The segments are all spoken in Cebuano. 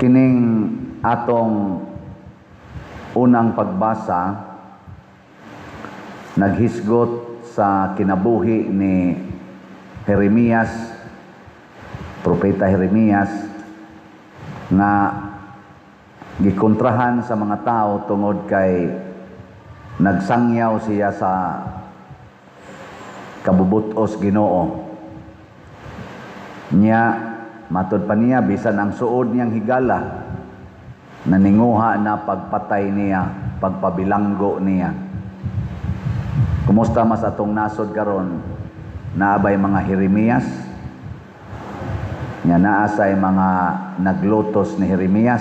Kining atong unang pagbasa naghisgot sa kinabuhi ni Jeremias, Propeta Jeremias, nga gikontrahan sa mga tao tungod kay nagsangyaw siya sa kabubutos Ginoo. Nya matod pa niya, bisan ang suod niyang higala naninguha na pagpatay niya, pagpabilanggo niya. Kumusta mas atong nasod karon? Naa bay mga Jeremias? Nya naa say mga naglutos ni Jeremias?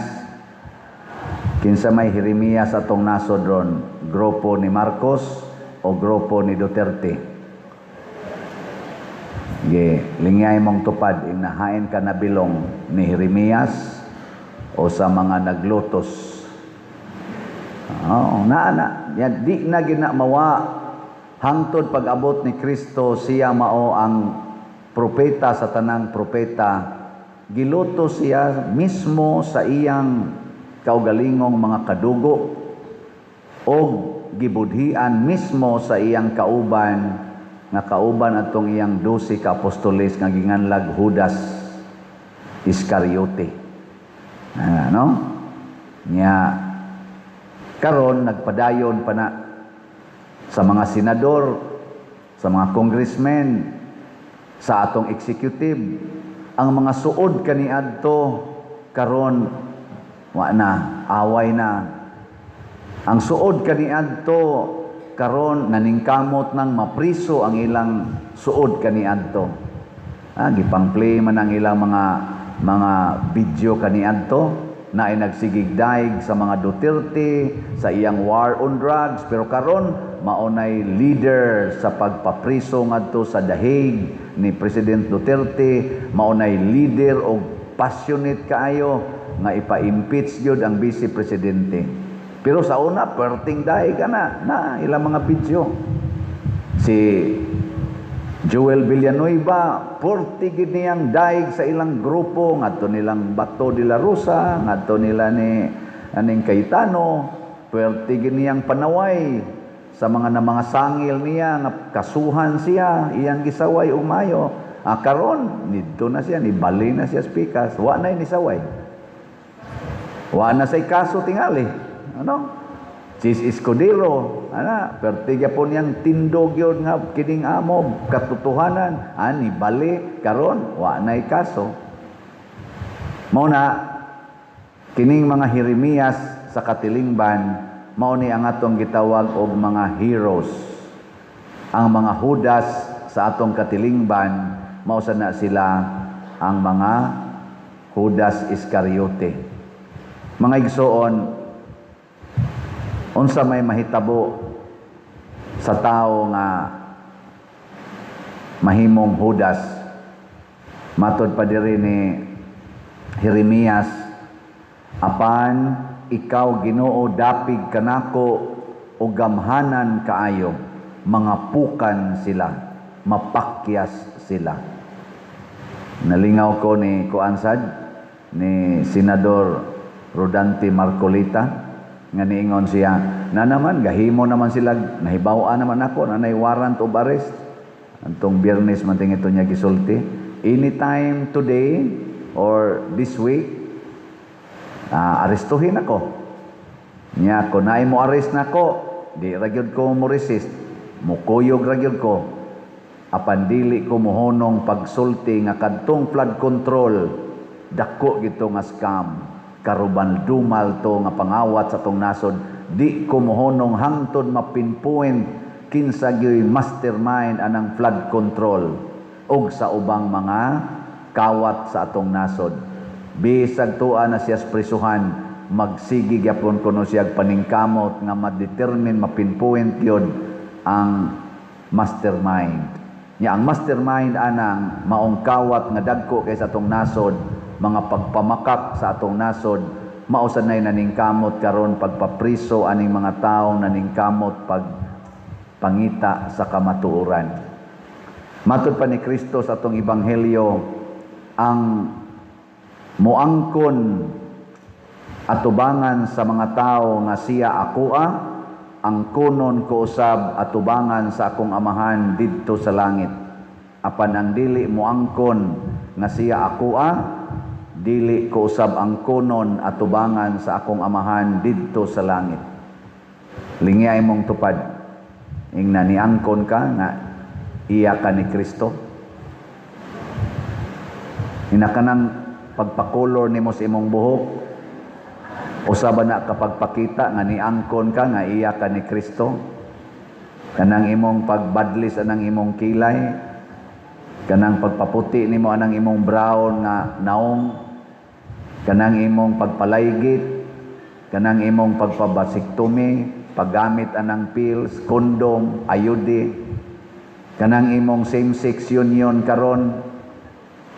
Kinsa may Jeremias atong nasod ron? Grupo ni Marcos o grupo ni Duterte? Ge, lingyay mong tupad, inahain ka na bilong ni Jeremias o sa mga naglutos. Oo, naa na. Yan, di na ginamawa hangtod pag-abot ni Kristo. Siya mao ang propeta sa tanang propeta. Gilutos siya mismo sa iyang kaugalingong mga kadugo o gibudhian mismo sa iyang kauban, nga kauban atong iyang 12 ka apostoles nga ginganlag Judas Iscariote. Ah, no? Nya karon nagpadayon pa na sa mga senador, sa mga congressmen, sa atong executive, ang mga suod kaniadto karon wa na, away na. Ang suod kaniadto karon naningkamot nang mapriso ang ilang suod kaniadto. Ah, gipang-play man ang ilang mga video kaniadto na ay nagsigig daig sa mga Duterte sa iyang war on drugs, pero karon maunay leader sa pagpapriso ngadto sa dahig ni President Duterte, maunay leader og passionate kaayo nga ipa-impeach gyud ang vice presidente. Pero sa una, perting daig ka na na ilang mga video. Si Joel Villanueva, purti gid niyang daig sa ilang grupo ngadto nilang Bato de la Rosa, ngadto nila ni aning Cayetano, purti gid niyang panaway sa mga na mga sangil niya nga kasuhan siya, iyang gisaway umayo. Ah, karon nidto na siya, nibali na siya sa pikas, wa na ni saway. Wa na say kaso tingali. Ano? Chiz Escudero, ana, perti gyapon niyang tindog yun nga kining amo katotohanan, ani bali karon wa nay kaso. Mao na kining mga Jeremias sa katilingban, mao ni ang atong gitawag og mga heroes. Ang mga Judas sa atong katilingban, mao sa na sila ang mga Judas Iscariote. Mga igsoon, unsa may mahitabo sa tao nga mahimong Judas? Matod pa diri ni Jeremias, "Apan ikaw, Ginoo, dapig kanako o gamhanan kaayo, mga pukan sila, mapakyas sila." Nalingaw ko ni kuansad ni Senador Rodante Marcoleta nga niingon siya na naman gahimo naman sila, nahibaw-an naman ako na nay warrant of arrest. Antong Biyernes man ito niya gisulti, anytime today or this week, arestuhin ako niya. Kung naay mo arrest nako, di ra gyud ko mo resist, mukuyog ra gyud ko, apan dili ko mohonong pagsulti nga kadtong flood control dako gito nga scam, karuban dumal to nga pangawat sa tong nasod. Di ko mohonong hangtod mapinpoint kinsa gyoy mastermind anang flood control og sa ubang mga kawat sa atong nasod. Bisag tua na siya sa prisuhan, magsigi gyapon kuno siya paningkamot nga ma-determine, mapinpoint gyud ang mastermind. Nya ang mastermind anang maong kawat nga dagko kay sa atong nasod, mga pagpamakak sa atong nasod, mao sad nay naningkamot karon pagpapriso aning mga taong naningkamot pag pangita sa kamatuoran. Matod pa ni Kristo sa atong ebanghelyo, ang muangkon Atubangan sa mga tao nga siya akoa, angkonon ko usab atubangan sa akong Amahan didto sa langit. Apan ang dili moangkon nga siya akoa, dili ko usab angkonon atubangan sa akong Amahan didto sa langit. Lingya imong tupad. Ingna niangkon ka nga iya ka ni Kristo? Ina kanang pagpakolor nimo sa imong buhok, usa ba na kapagpakita nga niangkon ka nga iya ka ni Kristo? Kanang imong pagbadlis anang imong kilay, kanang pagpaputi nimo anang imong brown nga naong, kanang imong pagpalaygit, kanang imong pagpa-vasectomy, paggamit anang pills, condom, IUD, kanang imong same-sex union karon,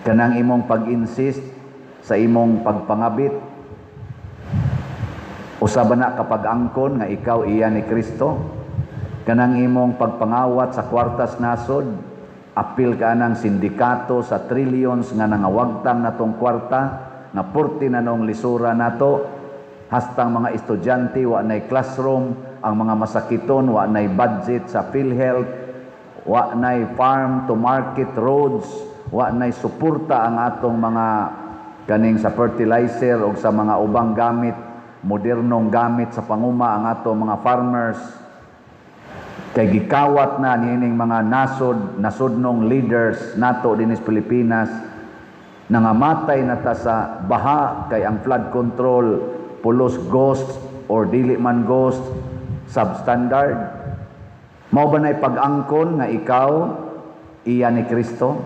kanang imong pag-insist sa imong pagpangabit, usa ba na kapag angkon nga ikaw iya ni Kristo? Kanang imong pagpangawat sa kwartas nasod, apil ka nang sindikato sa trillions nga nangawagtang natong kwarta, nga purti na nong lisura nato, hastang mga estudyante wa nay classroom, ang mga masakiton wa nay budget sa PhilHealth, wa nay farm to market roads, wa nay suporta ang atong mga kaning sa fertilizer o sa mga ubang gamit, modernong gamit sa panguma ang atong mga farmers. Kay gikawat na niining mga nasod, nasodnong leaders nato dinhi sa Pilipinas, nangamatay na ta sa baha kay ang flood control pulos ghost or dili man ghost, substandard. Mao ba na'y pag-angkon nga ikaw iya ni Kristo?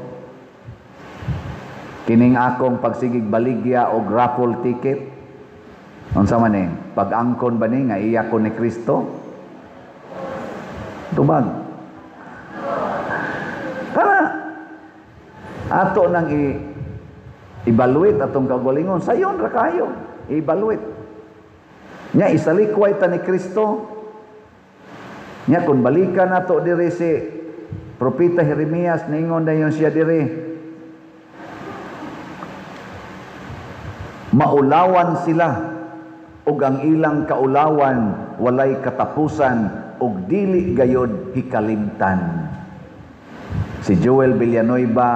Kining akong pagsigig baligya og raffle ticket, unsa man ni? Pag-angkon ba ni nga iya ko ni Kristo? Tubag. Tara, ato nang evaluate atong kaugalingon, sayon ra kayo, evaluate. Nya isalikway ta ni Kristo. Nya kung balikan nato diri si Propeta Jeremias, ningon dayon siya diri, maulawan sila ug ang ilang kaulawan walay katapusan ug dili gayod hikalimtan. Si Joel Villanueva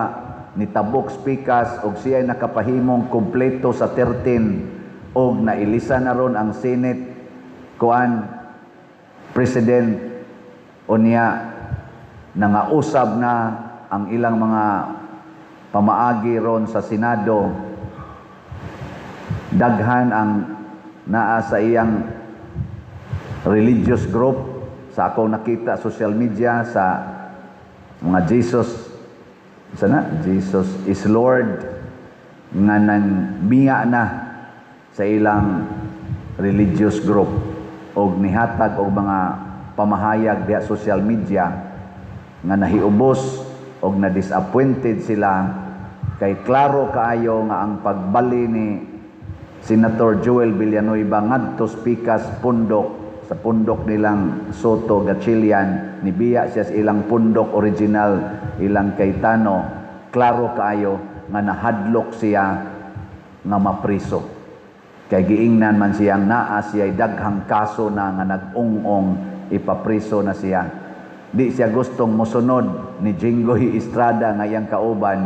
nitabok spikas og siya nakapahimong kompleto sa 13 og nailisa na ron ang Senate kuan President, unya nangausab na ang ilang mga pamaagi ron sa Senado. Daghan ang naa sa iyang religious group sa akong nakita social media sa mga Jesus sana, Jesus is Lord, nga nang biya na sa ilang religious group og nihatag og mga pamahayag diha social media nga nahiubos og na disappointed sila kay klaro kaayo nga ang pagbali ni Senator Joel Villanueva ngadto pikas pundok sa pundok nilang Soto Gatchalian, nibiya siya sa ilang pundok original, ilang Cayetano, klaro kaayo nga nahadlok siya nga mapriso. Kay giingnan man siyang naa siya daghang kaso na nga nag-ung-ong ipapriso na siya. Di siya gustong mosunod ni Jinggoy Estrada nga iyang kauban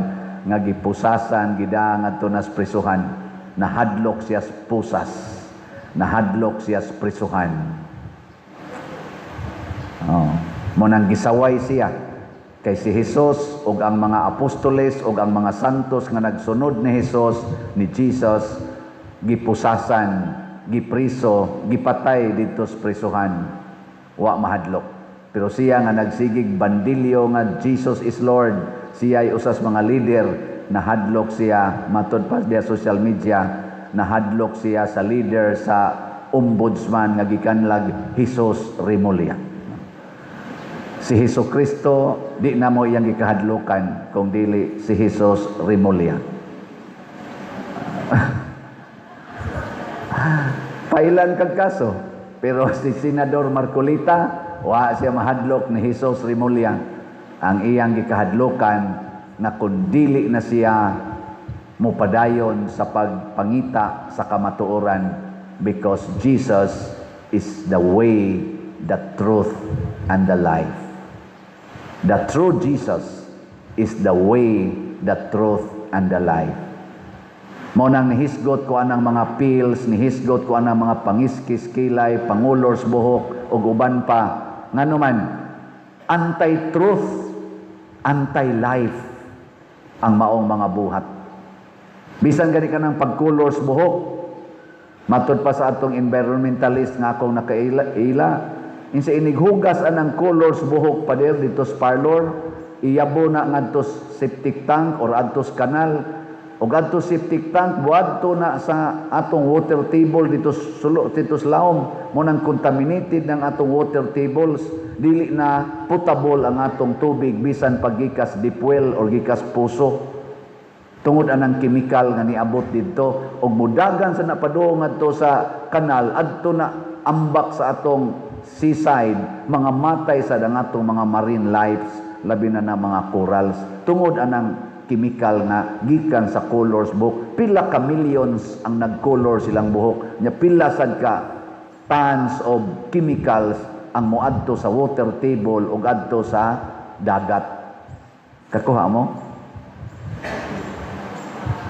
nga gipusasan gida ngadto nas prisuhan. Nahadlok siya sa pusas. Nahadlok siya sa prisuhan. Oh. Mo nang gisaway siya kay si Jesus ug ang mga apostoles ug ang mga santos nga nagsunod ni Jesus, ni Jesus, gipusasan, gipriso, gipatay didto sa prisuhan. Wa mahadlok. Pero siya nga nagsigig bandilyo nga Jesus is Lord, siya ay usas mga leader, nahadlok siya matud pa diya social media, nahadlok siya sa leader sa ombudsman nga gikanlag Jesus Remulla. Si Hesus Kristo di na mo iyang gikahadlokan kung dili si Jesus Remulla. Pailan kag kaso, pero si Senador Marcoleta wa siya mahadlok ni Jesus Remulla. Ang iyang gikahadlokan na kung dili na siya mupadayon sa pagpangita sa kamatuoran, Because Jesus is the way, the truth, and the life. The true Jesus is the way, the truth, and the life. Mao nang nihisgot ko anang mga pills, nihisgot ko anang mga pangiskis kilay, pangulors buhok, ug uban pa. Ngano man, anti-truth, anti-life ang maong mga buhat. Bisan gani ka ng pagkulors buhok, matud pa sa atong environmentalist nga akong nakaila, ila, insa inighugas anang colors buhok, pader, dito sa parlor, iyabo na ngadto septic tank or adto sa kanal o adto septic tank, buadto na sa atong water table dito sulo dito sa laom. Mao nang contaminated ng atong water tables, dili na potable ang atong tubig bisan pag gikas deep well or gikas puso, tungod anang chemical nga niabot didto og mudagan sa napadung ngadto sa kanal, adto na ambak sa atong seaside, mga matay sa ang atong mga marine lives, labi na na mga corals, tungod anang chemical nga gikan sa colors buhok. Pila ka millions ang nag-color silang buhok nya, pila sad ka tons of chemicals ang moadto sa water table ug adto sa dagat. Kakuha mo?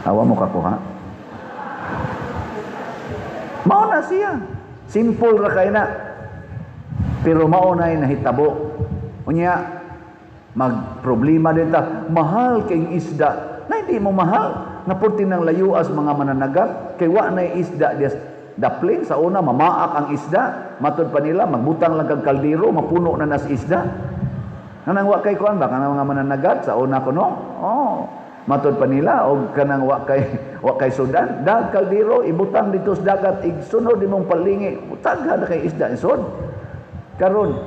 Awa mo kakuha? Mao na siya. Simple ra kay na. Pero mao na nahitabo. Unya, magproblema din ta. Mahal kay isda. Na hindi mo mahal. Na purti ng layuas mga mananagat. Kay wa na isda dias daplin. Sa una, mamaak ang isda. Matod pa nila, magbutang lang kag kaldero, mapuno na nas isda. Kanang wa kay kuan ba kanang mga mananagat sa una kuno? Oh. Matod pa nila og kanang wa kay sudan, dag kaldero ibutang dito sa dagat, igsunod imong palingi, tagha na kay isda isod. Karon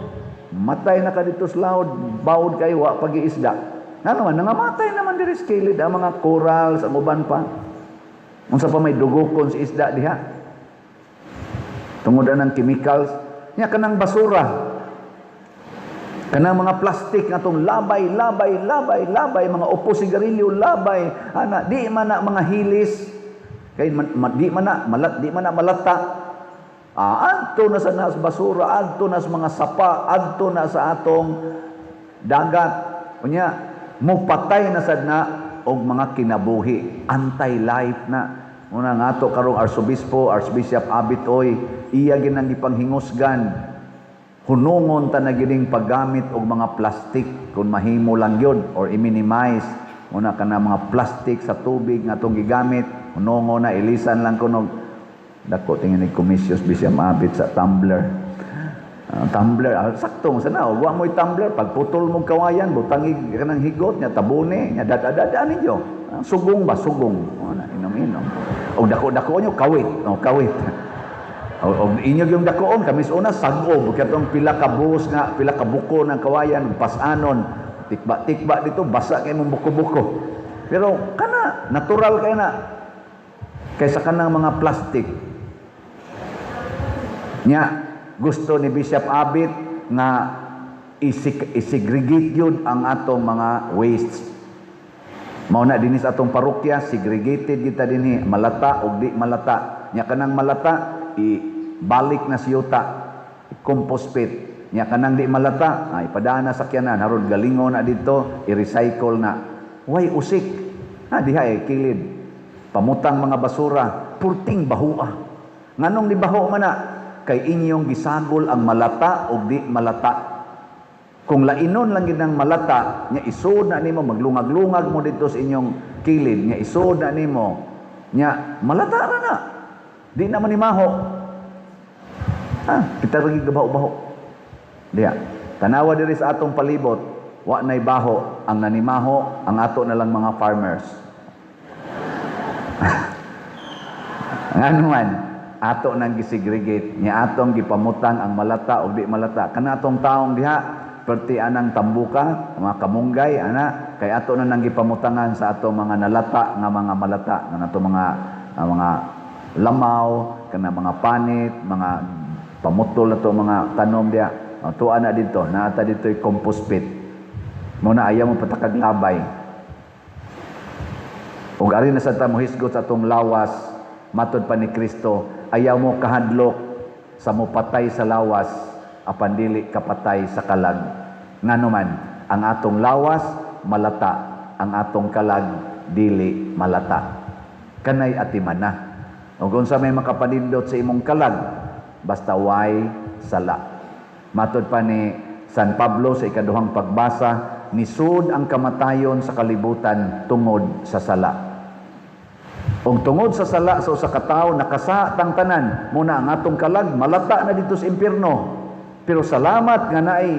matay na ka dito sa laod, bawod kay wa pagi-isda. Ngano man nangamatay naman diri sa kilid ang mga corals, ang uban pa. Unsa pa may dugokon sa isda diha? Tungod ng chemicals, nya kanang basura, kanang mga plastik nga tong labay, labay, labay, labay, mga upo sigarilyo, labay, ana, di man na mga hilis, kay di man na, malat, di man na malata. Ah, adto na sa nas basura, adto na sa mga sapa, adto na sa atong dagat. Unya, mupatay na sad na og mga kinabuhi, anti-life na. Una nga ato karong arsobispo, Archbishop Abit Oy, iya ginang gipanghingusgan hunungon ta na gining paggamit og mga plastic kung mahimo lang yun or i-minimize una kana mga plastic sa tubig nga atong gigamit, hunungon na, ilisan lang kuno. Dako tingin ni Comitius Bishop Abit sa tumbler. Ah, tumbler, ah, sakto mo sana. Wa mo'y tumbler, pagputol mo kawayan, butangig ka ng higot, nya tabuni, nya dadadada ninyo. Ah, sugong ba, sugong. O, na, inom-inom. Og dako-dako nyo, kawit. O, kawit. O inyo yung dakoon, kamis una, sagob. Katong pila ka buhos nga, pila ka buko ng kawayan, pasanon. Tikba-tikba dito, basa kay mong buko-buko. Pero kana, natural kay na. Kaysa kanang mga plastic. Nya, gusto ni Bishop Abit nga isegregate yun ang atong mga wastes. Mao na dinhi sa atong parokya, segregated kita dinhi, malata og di malata. Nya kanang malata ibalik na siyuta, compost pit. Nya kanang di malata, ay ipadaan na sa sakyanan, haron galingon na dito, i-recycle na. Way usik. Ha, diha eh, kilid. Pamutang mga basura, purting bahua. Nganong di baho man na? Kay inyong gisagol ang malata o di malata. Kung lainon lang gid ang malata, nya isod na nimo, maglungag-lungag mo dito sa inyong kilid, nya isod na nimo, nya malata ra na. Di naman ni maho. Ha, kita ra baho-baho. Diya. Tanawa diri sa atong palibot, wa nay baho, ang nanimaho ang ato na lang mga farmers. Ngano man, ato nang gisegregate, nya atong gipamutang ang malata o di malata. Kana atong taong diha, perti anang tambuka, mga kamunggay, ana, kay ato na nang gipamutangan sa atong mga nalata nga mga malata, nga ato mga mga lamaw, kana mga panit, mga pamutol ato mga tanom diha. O, tuwa na dito, naata dito compost pit. Muna ayaw mo patakag labay. Ug ari na sa ta mohisgot sa atong lawas, matod pa ni Kristo, Ayaw mo kahadlok sa mupatay sa lawas apan dili kapatay sa kalag. Ngano man, ang atong lawas malata, ang atong kalag dili malata. Kanay atimana. Ug unsa may makapanindot sa imong kalag, basta way sala. Matod pa ni San Pablo sa ikaduhang pagbasa, nisud ang kamatayon sa kalibutan tungod sa sala. Ug tungod sa sala sa usa ka tawo, nakasa tang tanan, muna ang atong kalag malata na dito sa impierno. Pero salamat nga naay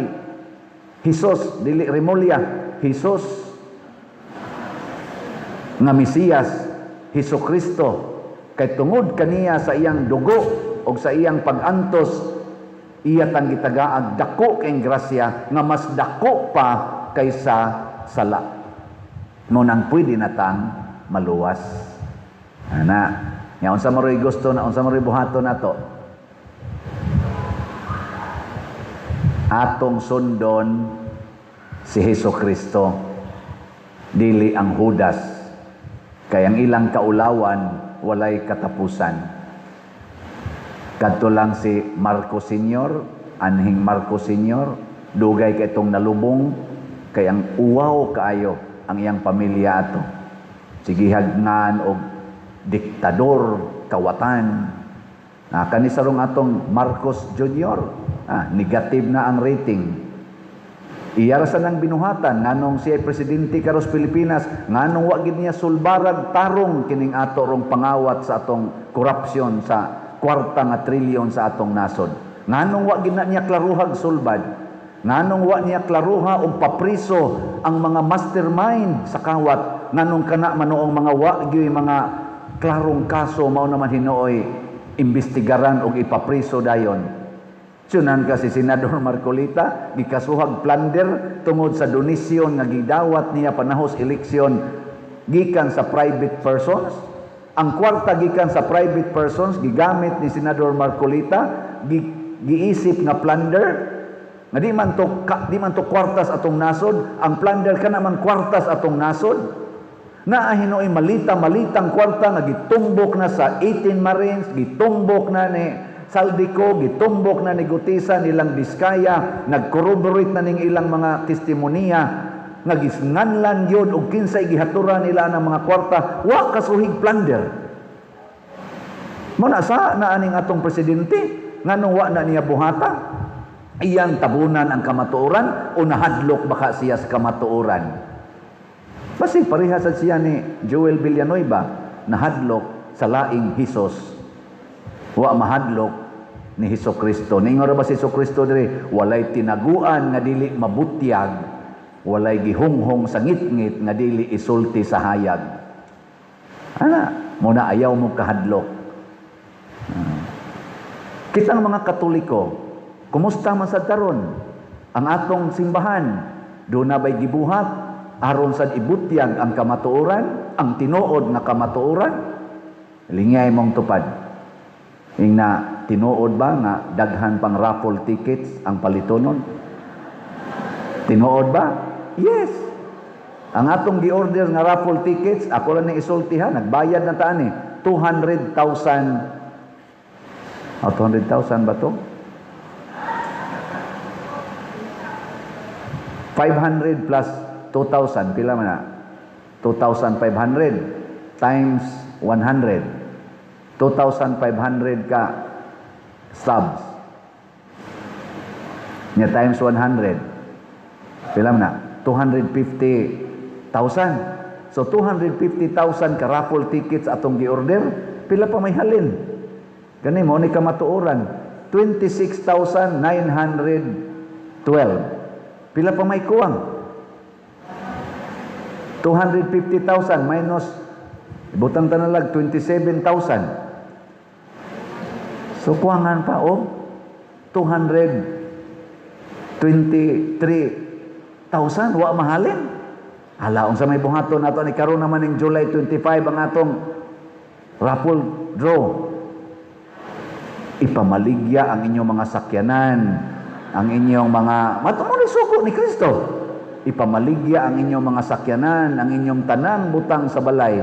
Hesus, dili Remulla, Hesus nga Mesiyas, Hesus Kristo, kay tungod kaniya sa iyang dugo ug sa iyang pag-antos, iya tang gitagaag dako kay grasya nga mas dako pa kaysa sala. Mo nang pwede na tang maluwas. Ana, nya unsa maroy gusto na, unsa maroy buhaton nato? Atong sundon si Hesus Kristo, dili ang Judas, kay ang ilang kaulawan walay katapusan. Kadto lang si Marcos Senior, anhing Marcos Senior, dugay kay itong nalubong, kay ang uwaw kaayo ang iyang pamilya ato. Sigihagnan og diktador, kawatan. Na kani sarong atong Marcos Junior, negative na ang rating. Iya ra sa nang binuhatan nganong siya presidente karos Pilipinas, nganong wa gid niya sulbarag tarong kining ato rong pangawat sa atong korupsyon sa kwarta nga trilyon sa atong nasod. Nganong wa gid na niya klaruhag sulbad? Nganong wa niya klaruha og papriso ang mga mastermind sa kawat? Nganong kana manoong mga wa gyud mga klarong kaso mao naman hinuoy imbestigaran og ipapriso dayon? Sunan kasi Senador Marcoleta gikasuhag plunder tungod sa donasyon nga gidawat niya panahos eleksyon gikan sa private persons. Ang kwarta gikan sa private persons gigamit ni Senador Marcoleta, giisip nga plunder nga di man to kwartas atong nasod. Ang plunder kana man kwartas atong nasod. Naa hinuoy malita-malitang kwarta nga gitumbok na sa 18 Marines, gitumbok na ni Zaldy Co, gitumbok na ni Guteza nilang Diskaya, nag-corroborate na ning ilang mga testimonya nga gisnganlan gyud og kinsay gihatura nila ang mga kwarta, wa kasuhig plunder. Mo na sa na aning atong presidente, nganong wa na niya buhata? Iyang tabunan ang kamatuoran o nahadlok baka siya sa kamatuoran? Basi pareha sa siya ni Joel Villanueva, nahadlok sa laing Hesus. Wa mahadlok ni Hesus Kristo. Ningon ra ba si Hesus Kristo diri, walay tinaguan nga dili mabutyag, walay gihunghong sa ngitngit nga dili isulti sa hayag. Ana, mo na ayaw mo kahadlok. Kitang mga Katoliko, kumusta man sad karon ang atong simbahan? Do na ba'y gibuhat aron sad ibutyag ang kamatuoran, ang tinuod nga kamatuoran? Lingay mong tupad. Ingna, tinuod ba nga daghan pang raffle tickets ang palitonon? Tinuod ba? Yes. Ang atong gi-order nga raffle tickets, ako lang ni isulti ha, nagbayad na taan eh, 200,000. Oh, 200,000 ba to? 500 plus 2,000, pila man na? 2,500 times 100. 2,500 ka stubs. Nya times 100. Pila man na? 250,000. So 250,000 ka raffle tickets atong gi-order, pila pa may halin? Gani mo ni kamatuoran, 26,912. Pila pa may kuwang? 250,000 minus butang tanalag 27,000. So kuwangan pa og 223,000, wa mahalin. Hala, unsa may buhaton nato ni karon naman ning July 25 ang atong raffle draw? Ipamaligya ang inyong mga sakyanan, ang inyong mga matumo ni sugo ni Kristo. Ipamaligya ang inyong mga sakyanan, ang inyong tanang butang sa balay,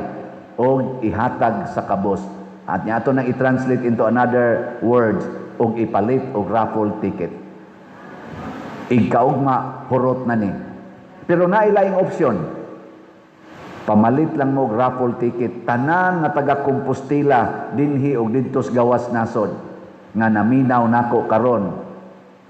o ihatag sa kabos. At niya ato nang i-translate into another words og ipalit og raffle ticket. Igkaugma, hurot na ni. Pero naay laing opsyon. Pamalit lang mo og raffle ticket tanan nga taga Compostela dinhi og didto sa gawas nasod nga naminaw nako karon.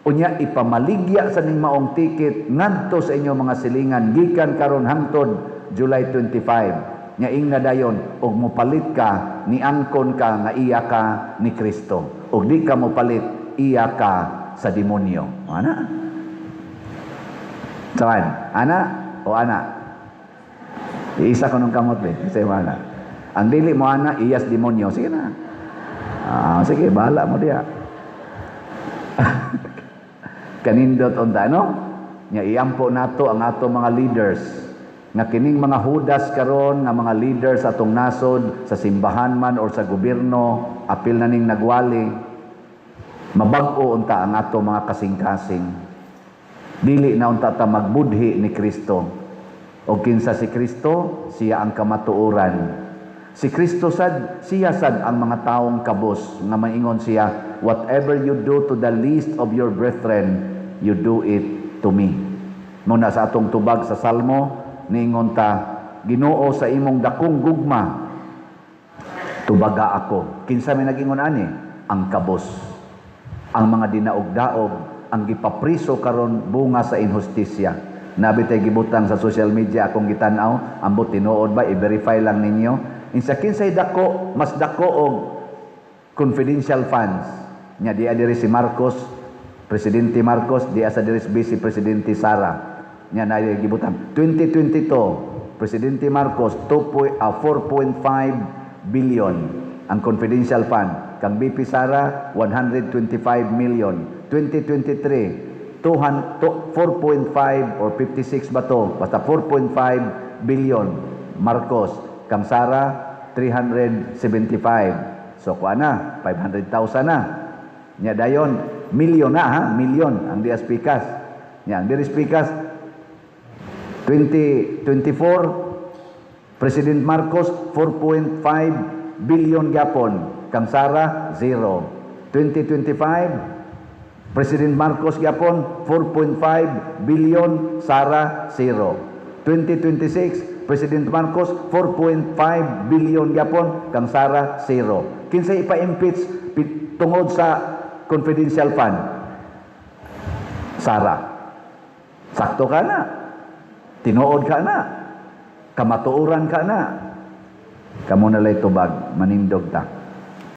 Unya ipamaligya sa ning maong ticket ngadto sa inyo mga silingan gikan karon hangtod July 25. Nya ingna dayon og mopalit ka, niangkon ka nga iya ka ni Kristo. Og di ka mopalit, iya ka sa demonyo. Ana? Saan? Ana o ana? Iisa ko nung kamot be. Kasi ana. Ang dili mo ana, iyas demonyo. Sige na. Ah, sige, bahala mo diya. Kanindot unta, no? Nya iampo nato ang ato mga leaders nga kining mga Judas karon nga mga leaders atong nasod, sa simbahan man or sa gobyerno, apil na ning nagwali, mabag-o unta ang ato mga kasing-kasing. Dili na unta ta magbudhi ni Kristo. O kinsa si Kristo? Siya ang kamatuoran. Si Kristo sad, siya sad ang mga taong kabos nga maingon siya, "Whatever you do to the least of your brethren, you do it to me." Muna sa atong tubag sa Salmo, niingon ta, "Ginoo, sa imong dakong gugma, tubaga ako." Kinsa may nag-ingon ani? Ang kabos. Ang mga dinaog-daog, ang gipapriso karon bunga sa inhustisya. Nabi tay gibutang sa social media akong gitan-aw, ambot tinuod ba, i-verify lang ninyo. Insa kinsay dako, mas dako og confidential funds. Nya di diri si Marcos, Presidente Marcos, di sa diri si Vice Presidente Sara. Nya na gibutang 2022, Presidente Marcos 2, 4.5 billion ang confidential fund. Kang VP Sara, 125 million. 2023, 200 4.5 or 56 ba to? Basta 4.5 billion Marcos. Kang Sara, 375. So kuha na, 500,000 na. Nya dayon, milyon na ha, milyon ang dias pikas. Nya ang diri pikas, 2024, President Marcos 4.5 billion gyapon, kang Sara 0. 2025, President Marcos gyapon 4.5 billion, Sara 0. 2026, President Marcos 4.5 billion gyapon, kang Sara 0. Kinsay ipa-impeach tungod sa confidential fund? Sara. Sakto ka na. Tinuod ka na. Kamatuoran ka na. Kamo na lay tubag, manindog ta.